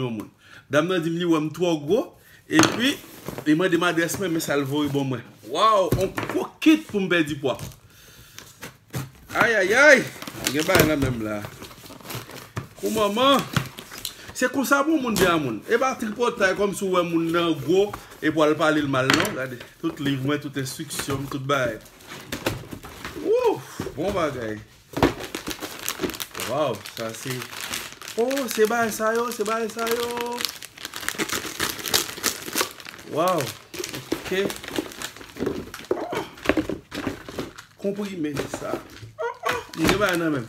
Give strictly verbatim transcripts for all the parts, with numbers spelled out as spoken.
yon moun. Dam nan di m li wè m twò gwo, epi li mande m adrès mwen, men sa l voye ban mwen. Waw, on gwo kit pou m pèdi pwa. Ayayay, gen bagay nan men m la. Kou manman, se konsa bon moun vye a moun. E pa tripotay kòmsi w wè moun nan gwo, epi w al pale l mal non. Gade, tout liv mwen, tout enstriksyon m, tout bagay. Wou, bon bagay. Waw, sa se. Oh, se bagay sa yo, se bagay sa yo. Waw, ok. Oh, konprime sa. Oh, oh, m gen bagay nan men m.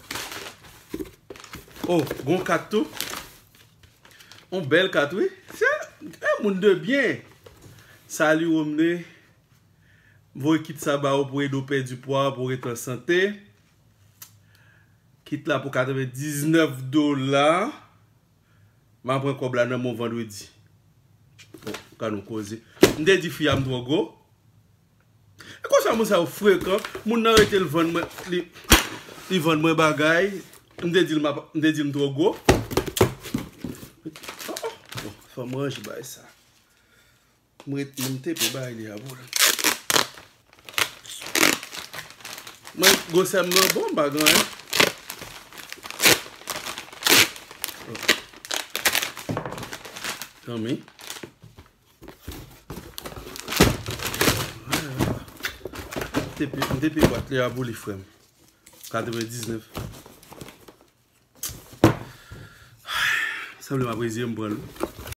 Oh, gon kat tou. On bèl kat, wi. Se, e moun de byen. Salut, Romne. M voye kit sa ba ou pou ede w pèdi pwa, pou w ret an sante. Kit la pou katrevendiznèf dola. M a pran kòb la nan men w vandredi. Bon, gad yon koze. M te di fi a m twò gwo. E konsa moun sa yo frekan. Moun nan rete l vann mwen, li, li vann mwen bagay. M te di l m ap, m te di l m twò gwo. Oh, oh. Bon, fò m ranje bagay sa. Mwen, mwen te pe bay li a pou l. Mwen, gwosè m nan bon, m pa gen anyen. Tanmi. Mwen te pe, mwen te pe bwat li a pou li, frè m. Katrevendiznèf. Sanble m ap reziye m pran l.